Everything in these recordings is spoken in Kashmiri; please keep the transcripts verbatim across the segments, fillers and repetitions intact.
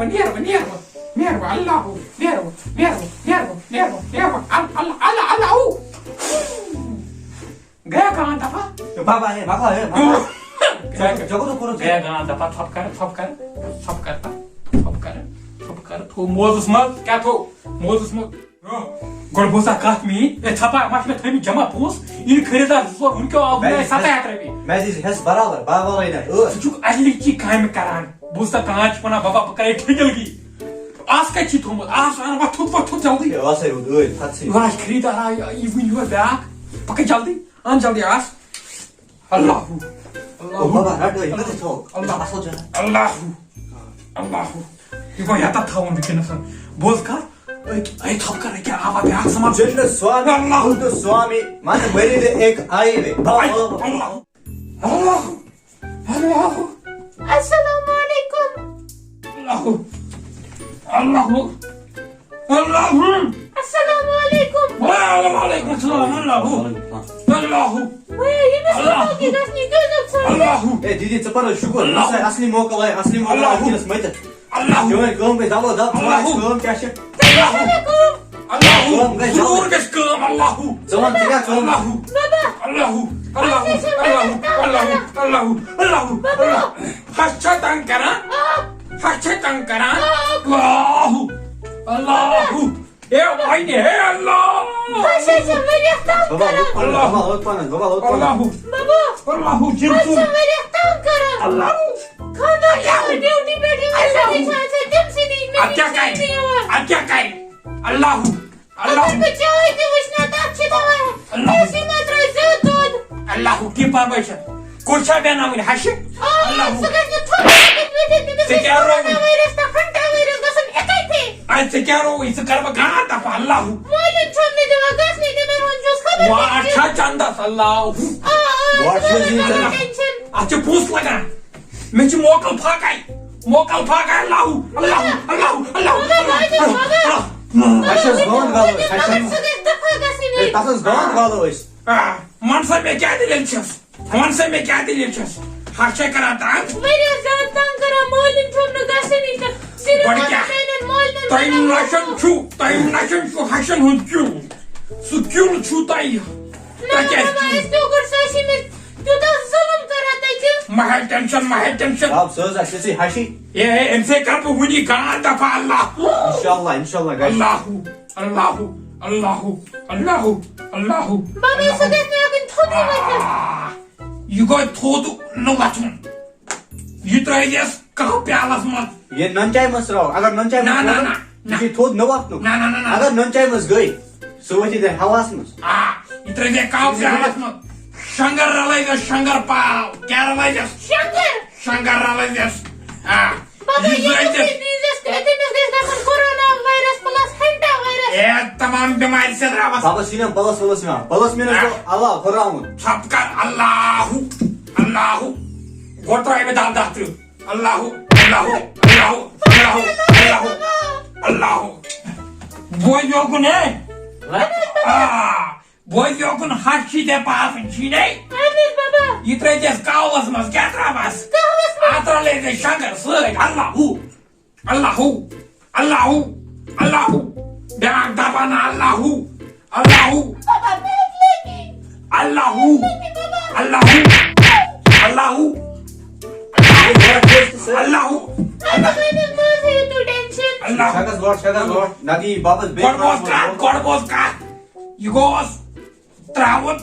نیر وۄنۍ، نیر وۄنۍ، نیر وۄنۍ، اللہ ہو، نیر وۄنۍ، نیر وۄنۍ، نیر وۄنۍ، نیر وۄنۍ، نیر وۄنۍ، نیر وۄنۍ، ال-، اللہ، اللہ ہو۔ گیا کہاں دفعہ؟ اے بابا، اے بابا، اے بابا۔ گیا، ژےٚ کوٚت کوٚرُتھ؟ گیا کہاں دفعہ؟ ژھۄپ کر، ژھۄپ کر، ژھۄپ کر، ژھۄپ کر، ژھۄپ کر۔ تھو موزس منٛز، کیٛاہ تھو؟ موزس منٛز۔ گۄڈٕ بوز سا کتھ میٛٲنۍ، اے ژھۄپا، ما چھِ مےٚ تھٲومٕتۍ جمع پونٛسہٕ؟ یِنہٕ خریٖدار زٕ ژور، وٕنکیٚو آو وُنہِ آیہِ ستھ ہتھ رۄپیہِ۔ مےٚ دِژ حصہٕ برابر، بابا وَنہِ ٲٹھ۔ ژٕ چھُکھ اصلی چی کامہِ کران۔ بوز سا، تانۍ چھِ ونان، بابا، بہٕ کرے ٹھٔکِل گی۔ آز کتہِ چھی تھوٚمُت؟ آز اَن وۄتھ تھوٚد، وۄتھ تھوٚد جلدی۔ ہے، آسے روٗد ٲدۍ، پھَتسٕے۔ یہِ وَن اَسہِ خریٖدار آے، یہِ وٕنہِ یور بیٛاکھ۔ پَکھ جلدی، اَن جلدی آز۔ اللہ ہو، اللہ او ہو، بابا، رٹ، یہِ کتہِ تھوٚو؟ اللہ۔ اصل جان۔ اللہ ہو، اللہ ہو۔ یہِ گوٚو یَتَتھ تھاوُن وٕنکیٚنَس۔ بوز کَر، أکۍ، أکۍ تھوٚپ کَر، أکۍ آوا بیٛاکھ سامان۔ جنت سوامی، اللہ۔ بُدھ سوامی، من مٔرِتھ ایک آئی وے۔ اللہ، اللہ۔ اللہ، اللہ۔ السلام علیکم۔ اللہ، اللہ، اللہ۔ السلام علیکم۔ وعلیکم السلام، اللہ۔ اللہ۔ وے، ییٚمِس اللہ۔ مُتعلق گژھِ نہٕ یہِ کیٛاہ نۄقصان؟ اللہ۔ اے دیدی، ژٕ پَر حظ شُکُر، اللہ۔ نسا اصلی موقع آے، اصلی موقع آے اللہ۔ وٕنکیٚنَس مٔتِتھ۔ اللہ۔ چٲنۍ کٲم گژھِ دَبو دَب، ژٕ وَن اَسہِ اللہ۔ کٲم کیٛاہ چھِ؟ اللہ۔ کٲم گژھِ دَبو۔ ضروٗر گژھِ کٲم، اللہ۔ ژٕ وَن، ژٕ کیٛاہ ژٕ وَن؟ اللہ۔ بابا۔ اللہ۔ اللہ۔ اَسہِ چھِ واریاہ تنگ کران۔ اللہ۔ اللہ۔ بابا۔ اللہ۔ ہَش چھا تنگ کران؟ آ۔ ہَش چھا تنگ کران؟ آ۔ اللہ۔ اللہ۔ اے وَنہِ، اے اللہ۔ بابا، ہُتھ پَنَس، اللہ۔ بابا، ہُتھ پَنَس، بابا، ہُتھ پَنَس۔ اللہ۔ بابا۔ اللہ، جِن بہٕ چھَس واریاہ تنگ کران۔ اللہ۔ خانٛدار چھِ آسان ڈیوٹی پٮ۪ٹھ یِوان، اللہ۔ سٲری چھِ آسان تٔمۍ سٕنٛدی، مےٚ اَدٕ کیٛاہ چھِ کَرِ؟ یِوان۔ اَدٕ کیٛاہ کَرِ؟ اللہ۔ اللہ۔ اگر بہٕ چاے تہِ وٕچھِ نا، تَتھ چھِ دَوا۔ اللہ۔ تٔمۍ سٕے ما ترٛٲے زیادٕ دۄد؟ اللہ، کینٛہہ پَرواے چھُنہٕ۔ کُس چھا بیٚہناوٕنۍ ہَشہِ؟ آ، اللہ۔ سُہ گژھِ نہٕ تھوٚد وٲتِتھ، مےٚ دوٚپ، ژےٚ کیٛاہ رووُے؟ کرونا وایرس تہٕ فنٹا وایرس گژھن اِکٹھے۔ اَدٕ ژےٚ کیٛاہ رووُے؟ ژٕ کر بہٕ گانٛد دَپہٕ، اللہ۔ مولوی چھُنہٕ مےٚ دِوان گژھنٕے، دَپان، وۄنۍ چھُس خبر واٹھ کیٛاہ چھا چھُ۔ چندس، اللہ۔ آ، آ، واٹھ چھُ چھُ حظ یہِ مےٚ ژےٚ۔ ٹینشن۔ اَتھ چھِ پونٛسہٕ لگان۔ مےٚ چھِ موکل پھاکَے۔ موکل پھاکَے، اللہ، اللہ، اللہ، اللہ، اللہ، اللہ۔ اَسہِ حظ گانٛد گالو، اَسہِ چھَنہٕ۔ سُہ گژھِ دفعہ گژھٕنۍ ہے، ییٚتہِ۔ تَتھ حظ گانٛد گالو أسۍ۔ آ، وَن سا مےٚ کیٛاہ دٔلیٖل چھَس؟ وَن سا مےٚ کیٛاہ دٔلیٖل چھَس؟ ہَش چھے کران تنگ؟ واریاہ زیادٕ تنگ کران، مٲلِم چھُم نہٕ گژھٲنی تہٕ صرف گۄڈٕ کیٛاہ؟ میٛانٮ۪ن مٲلِمٮ۪ن تۄہہِ وَنان نَشَن چھُو، تۄہہِ نَشَن چھُو ہَشَن ہُنٛد کیُل۔ سُہ کیُل چھُو تۄہہِ۔ نہ، تۄہہِ کیٛازِ نہ، کیُل؟ اَسہِ تہِ کوٚر سٲرسٕے مےٚ تیوٗتاہ ظُلُم کران تَتہِ۔ مہ ہےٚ ٹٮ۪نشَن، مہ ہےٚ ٹٮ۪نشَن۔ جناب، سُہ حظ آسہِ تِژھٕے ہَشی۔ اے، اے، أمۍ سۭتۍ کَرٕ بہٕ وٕنی گانٛد دَفعہ، اللہ۔ اِنشاءاللہ، اِنشاءاللہ گژھِ۔ اللہ، اللہ، اللہ، اللہ، اللہ۔ بابا، سُہ گژھِ نہٕ ہٮ۪کُن تھوٚدُے ؤتھِتھ۔ آ، یہِ گوٚو تھوٚد نہٕ وۄتھُن۔ یہِ ترٛٲوزٮ۪س کاہ پیالَس منٛز۔ یہِ نُن چاے منٛز ترٛاو، اگر نُن چاے نہ، منٛز نہ، ترٛاو، نہ، نہ۔ یہِ چھِ تھوٚد نہٕ وۄتھنُک۔ نہ، نہ، نہ، نہ۔ اگر نُن چاے منٛز گٔے، سُہ ؤتھی تیٚلہِ ہَوہَس منٛز۔ آ، یہِ ترٛٲوزِ کاہ پیالَس منٛز۔ شنٛگَر رَلٲوزٮ۪س شنٛگَر پاو۔ کیٛاہ رَلٲوزٮ۪س؟ شنٛگَر۔ شنٛگَر رَلٲوزٮ۪س۔ آ۔ بابا، یہِ ییٚمِس زٲوزٮ۪س۔ تہِ دیٖزٮ۪س، تٔمِس گژھِ گژھُن corona virus plus hanta virus. اے، تمام بٮ۪مارِ سۭتۍ راوَس۔ بابا، سیٖنَم پلس ولس یِوان۔ پلس مینس آ۔ گوٚو اللہ ہُراوُن۔ ژھۄپہٕ کر، اللہ، اللہ۔ گۄڈٕ ترٛاوِ مےٚ دَب دَہ ترٕٛہ۔ اللہ، اللہ، اللہ، اللہ، اللہ، اللہ۔ بوے یوکُن ہے۔ آ۔ بوے یوکُن ہَش چھی ژےٚ پاسٕنۍ، چھی نے؟ اہن حظ بابا۔ یہِ ترٛٲوزٮ۪س قہوَس منٛز، کیٛاہ ترٛاوَس؟ قہوَس منٛز۔ اَتھ رَلٲوزٮ۪س شنٛگَر سۭتۍ۔ اللہ ہو، اللہ ہو، اللہ ہو۔ بیٛاکھ دَبہٕ اَنہٕ اللہ ہو، اللہ ہو۔ بابا، مےٚ حظ لٔگی۔ اللہ ہو، مےٚ لٔگی بابا۔ اللہ ہو، اللہ ہو۔ اللہ ہو۔ اہن حظ، اہن حظ، مہ حظ ہیٚیِو تُہۍ ٹٮ۪نشَن۔ اللہ۔ چھَکَس گۄڈٕ، چھَکَس گۄڈٕ۔ نَتہٕ یی بَبَس بیٚیہِ گۄڈٕ بوز کَتھ، گۄڈٕ بوز کَتھ۔ یہِ گوٚوس ترٛاوُن۔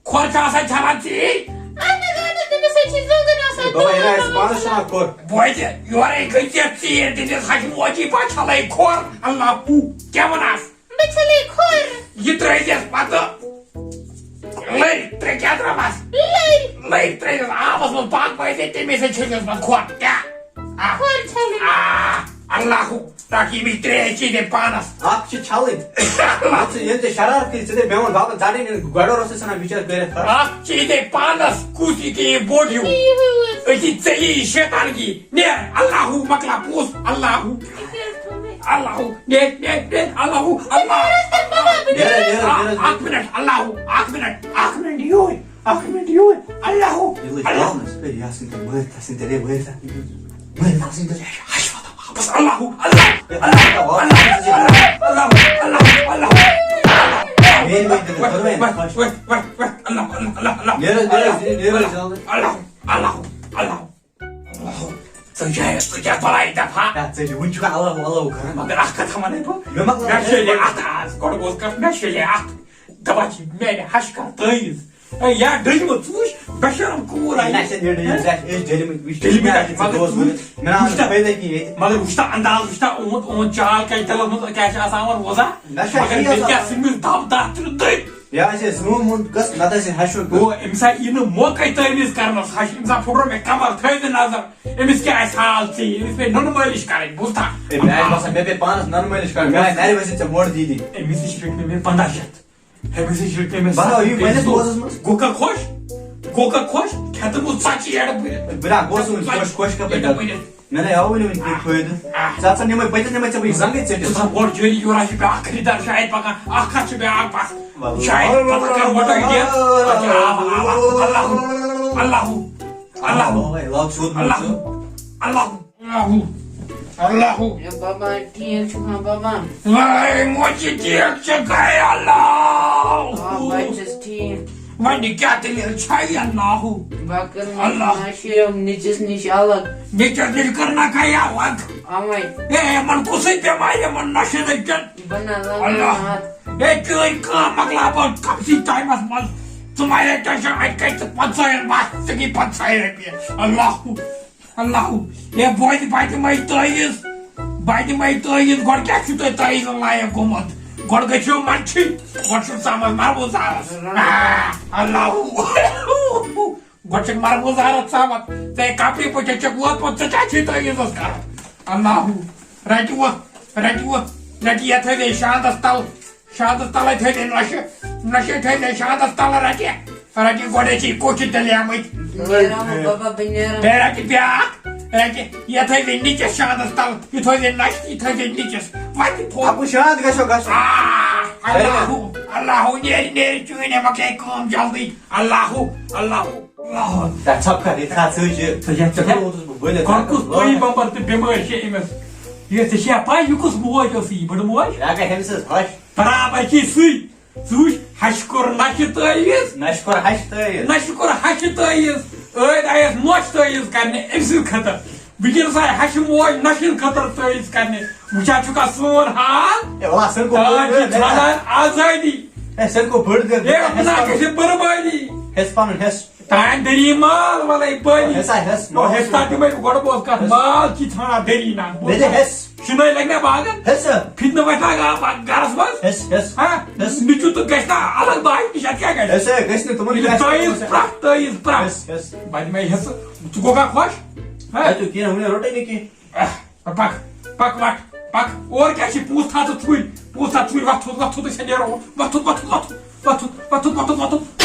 کھۄر چھُ آسان چھَلان ژیٖرۍ۔ اہن حظ، اہن حظ، تٔمِس حظ چھِ زنٛگن آسان بابا، یہِ دود نہ آسہِ پانَس آسان۔ چھَلان کھۄر۔ بوزِ، یورَے گٔژھِتھ ژیٖرۍ، تٔمِس حظ چھِ موجی پَتہٕ چھَلٕے کھۄر۔ اللہ ہو، کیٛاہ وَنَس؟ بہٕ چھَلٕے کھۄر۔ یہِ ترٛٲوزٮ۪س پَتہٕ لٔرۍ، ترٛےٚ کیٛاہ ترٛاوَس؟ لٔرۍ۔ لٔرۍ ترٛٲوزٮ۪س آبَس منٛز، پَتہٕ بٲیزِ تٔمِس سۭتۍ چھٔلۍزٮ۪س پَتہٕ کھۄر۔ کیٛاہ؟ آ۔ کھۄر چھَلٕنۍ۔ آ، اللہ ہو۔ تاکہِ ییٚمِچ ترٛیش چیٚیہِ تٔمۍ پانَس۔ اکھ چھِ چھَلٕنۍ۔ ژٕ ییٚلہِ ژےٚ شرارت یی، ژٕ دَپھ مےٚ ووٚن بابَن ژَٹٕنۍ، گۄڈٕ اوس ژٕ ژھٕنان بِچٲرۍ کٔرِتھ فرق۔ اکھ چیٚیہِ تٔمۍ پانَس، کُس یہِ کہِ یہِ بوٚڑ ہیوٗ۔ یہِ ہیوٗ حظ۔ أتی ژےٚ یی شیطان کی۔ نیر، اللہ ہو، مۄکلا پونٛسہٕ، اللہ ہو۔ یہِ کیٛاہ حظ تھوٚو مےٚ؟ اللہ ہو، نیر، نیر، نیر، اللہ ہو، اللہ۔ بابا، بہٕ نیر، نیر، نیر۔ اکھ منٹ، اللہ ہو، اکھ منٹ، اکھ منٹ، یوٗرۍ۔ اکھ منٹ یوٗرۍ۔ اللہ ہو۔ یہِ لٔج اللہ۔ پانَس۔ ہے، یاسیٖن تہٕ مٲرۍ تَس سٕنٛدۍ تیٚلے مٲرۍ تَس۔ مٲرۍ تَس سٕنٛدۍ تیٚلے۔ ہَش وَتہ۔ بس اللہ، اللہ، اللہ، اللہ، اللہ، اللہ، اللہ، اللہ۔ وَتھ، وَتھ، وَتھ، وَتھ، اللہ، اللہ، اللہ، اللہ۔ نیرو، نیرو، نیرو، جلدی۔ اللہ، اللہ، اللہ، اللہ۔ ژٕ جایس، ژٕ کیٛاہ بلاے دفعہ؟ ہے، ژٕ چھِ وُنہِ چھُکھ اللہ، اللہ کران۔ مگر اکھ کتھ ونے بہٕ۔ مےٚ مۄکلاو مےٚ شیلے اتھ آز، گۄڈٕ بوز کتھ، مےٚ شیلے اتھ۔ دپان چھِ میانہِ ہشہِ کر تٲویٖز۔ اے، یا ڈٔجمٕژ، ژٕ وٕچھ، بے شرم کوٗر آیہِ۔ نہ، ژےٚ نیرِ نہٕ، ژےٚ چھِ أسۍ ڈٔلمٕتۍ، وٕچھ، ڈٔلمٕتۍ نہ، آسہِ، ژےٚ مگر دوس ژٕ وٕنِتھ۔ مےٚ نہ آو وٕچھ نہٕ تہ، فٲیدٕ کِہیٖنۍ ییٚتہِ۔ مگر وٕچھ تہ انداز، وٕچھ تہ اوٚنٛد، اوٚنٛد چال کیٛاہ دِلس منٛز کیٛاہ چھِ آسان وَنان روزان۔ نہ، چھا مگر ٹھیٖک مےٚ آسان؟ کیٛاہ سُہ مےٚ دَب دَتھ ترٛٲوِتھ دٔدۍ۔ یہِ آسہِ ہے زوٗن ووٗن قٕصہٕ، نَتہٕ آسہِ ہے ہَشُر قٕصہٕ۔ گوٚو، أمِس آیہِ یی نہٕ موقعے تٲویٖز کرنس، ہَش، أمِس آ پھُٹرو مےٚ کمر، تھٲوِو نظر۔ أمِس کیٛاہ آسہِ حال ژےٚ؟ أمِس پیٚیہِ نُنہٕ مٲلِش کرٕنۍ، بوٗزتھا؟ ہے، مےٚ آسہِ باسان، مےٚ پیٚیہِ پانس نُنہٕ مٲلِش کرٕنۍ، مےٚ آسہِ نَرِ ؤسِتھ ژےٚ موڈ دیٖدی۔ أمِس نِش رٔٹۍ مےٚ مےٚ پنٛداہ شیٚتھ۔ أمِس نِش رٔٹۍ مےٚ مےٚ باسان، سَتھ یہِ شیٚتھ پنٛنِس پونٛسس منٛز۔ گوٚو کَتھ خۄش؟ گوٚو کَتھ خۄش؟ کھٮ۪تہٕ گوٚو ژۄچہِ یَڈٕ بٔرِتھ۔ بِرا، گوٚو سُہ وٕنہِ خۄش، خۄش کَپٲرۍ یَڈٕ کَرٕ؟ بٔرِتھ۔ مےٚ نَے آو وٕنہِ وٕنہِ کینٛہہ فٲیدٕ۔ آہ۔ ژٕ ہسا نِمَے پٔتِس نِمَے ژےٚ بہٕ یہِ زنٛگٕے ژٔٹِتھ۔ ژٕ چھُکھ گۄڈٕ جٲری، یورٕ چھُ بیٛاکھ خریٖدار چھُ اَتہِ پَکان، اَکھ ہَتھ چھُ بیٛاکھ بَس۔ شاید پَتہٕ کَرٕ وۄٹَے یہِ۔ اچھا، آ، آ، آ، اللہ، اللہ، اللہ، اللہ، لاگ سیوٚد مُنڈ اللہ، ژٕ۔ اللہ، اللہ، اللہ۔ اے بابا، ٹھیٖک چھُکھا بابا؟ وَے موجی ٹھیٖک چھُ گٔے اللہ۔ آ، بہٕ چھَس ٹھیٖک۔ وۄنۍ کیٛاہ دٔلیٖل چھےٚ یہِ اللہ؟ بہٕ کَرٕ اللہ۔ نشہِ نیٚچِس نِش الگ۔ نیٚچِس نِش کٔر نہ گٔے الگ۔ اَوَے۔ اے، یِمَن کُسٕے بٮ۪مارِ، یِمَن نشہِ نیٚچِس۔ بہٕ نہ لَگہٕ اللہ۔ نہٕ اَتھ۔ اے، چٲنۍ کٲم مۄکلاو بہٕ کَمسٕے ٹایمَس منٛز۔ ژٕ مہ ہے ٹٮ۪نشَن، اَتہِ کَتہِ ژٕ پنٛژاہَن بَس، ژٕ گٔے پنٛژاہَے رۄپیہِ۔ اللہ۔ اللہ، ہے بہٕ دِ-، بہٕ دِمَے تٲویٖز، بہٕ دِمَے تٲویٖز، گۄڈٕ کیٛاہ چھُو تُہۍ تٲویٖزَن لایق گوٚمُت؟ گۄڈٕ گٔژھِو منٛدچھِنۍ، گۄڈٕ چھُکھ ژامَتھ مرموٗزارَس۔ آ، اللہ۔ گۄڈٕ چھَکھ مرموٗزارَس ژامَتھ، ژےٚ کَپرِ پٲٹھۍ چھَکھ ووتمُت، ژٕ کیٛاہ چھُے تٲویٖزَس کَران؟ اللہ، رَٹہِ وۄتھ، رَٹہِ وۄتھ، رَٹہِ یَتھ تھٲوِزِ شانٛدَس تَل۔ شانٛدَس تَلَے تھٲے مےٚ نۄشہِ، نۄشہِ تھٲے مےٚ شانٛدَس تَلہٕ رَٹہِ، رَٹہِ گۄڈَے چھِ یہِ کوٚش تَلیمٕتۍ۔ نیران وۄنۍ بابا، بہٕ نیران۔ بیٚیہِ رَٹہِ بیٛاکھ، رَٹہِ یہِ تھٲے مےٚ نِچَس شانٛدَس تَل، یہِ تھٲے مےٚ نۄشہِ، یہِ تھٲے مےٚ نِچَس۔ وَتہِ تھوٚد۔ اَپُز شانٛد گژھو گژھُن۔ آ، اللہ، اللہ، نیرِ، نیرِ، چٲنۍ مۄکلے کٲم جلدی۔ اللہ، اللہ، اللہ۔ تَتھ ژھۄپہٕ کَر، یہِ ژھا ژٕج یہِ۔ ژٕ یَتھ ژٕ ژٕ کیٛاہ؟ ووتُس بہٕ بٔلِتھ۔ گۄڈٕ کُس پیغمبر تہٕ بٮ۪مٲرۍ چھِ أمِس؟ یہِ ژےٚ چھےٚ پَے، یہِ کُس موج ٲس یہِ بٔڑ موج؟ یہِ ہا گٔے أمِس حظ ہَش۔ برابر چھِ سُے۔ ژٕ وٕچھ، ہَشہِ کوٚر نَشہِ تٲویٖز۔ نَشہِ کوٚر ہَشہِ تٲویٖز۔ نَشہِ کوٚر ہَشہِ تٲویٖز۔ أدۍ آیَس نۄش تٲویٖز کَرنہِ أمۍ سٕنٛدِ خٲطرٕ۔ وٕنکیٚنَس آیہِ ہَشہِ موج نۄشہِ ہِنٛدِ خٲطرٕ تٲویٖز کَرنہِ۔ وٕچھان چھُکھا سون حال؟ اے، وَلہٕ سا، سٲنۍ کُن تاج چھِ پٔرۍ ژھانٛڈان آزٲدی۔ اے، سٲنۍ کُن بٔڑ دِل۔ اے، اَپنا گژھِ بربٲدی۔ ہیٚس پَنُن ہیٚس۔ تانۍ دٔری مال وَلَے بٲری۔ ہیٚسا ہیٚس، نو، مال ہیٚس چھُ۔ تانۍ دِمَے بہٕ گۄڈٕ بوز کَتھ۔ ہیٚس۔ مال چھِ ژھانٛڈان دٔری نہ۔ مےٚ دِ ہیٚس۔ شِنٲے لگہِ نا باغن؟ ہیٚس۔ فِتنہٕ وۄتھِ نا گا-، با-، گرس منٛز؟ ہیٚس، ہیٚس، ہا؟ ہیٚس۔ نیٚچوٗ تہٕ گژھِ نا الگ باے نِش، اَتھ کیٛاہ گژھِ؟ ہیٚس، ہے، گژھِ نہٕ تِمن یہِ کیٛاہ آسہِ تٲیٖز تِمن پرٛکھ، تٲیٖز پرٛکھ۔ ہیٚس، ہیٚس۔ بہٕ دِمے ہیٚسہٕ۔ ژٕ گوٚکھا خۄش؟ ہا؟ ہے، تُہۍ کینٛہہ وُنہِ روٚٹٕے نہٕ کینٛہہ۔ اہ، پکھ، پکھ وَٹھ، پکھ۔ اورٕ کیٛاہ چھِ؟ پونٛسہٕ تھاو ژٕ ژھُنۍ، پونٛسہٕ تھاو ژٕ ژھُنۍ، وۄتھ تھوٚد، وۄتھ تھوٚد، أسۍ ہا نیرو۔ وۄتھ تھوٚد، وۄتھ تھوٚد، وۄتھ تھوٚد، وۄتھ تھوٚد، وۄتھ تھوٚد، وۄتھ تھوٚد، وۄتھ تھوٚد۔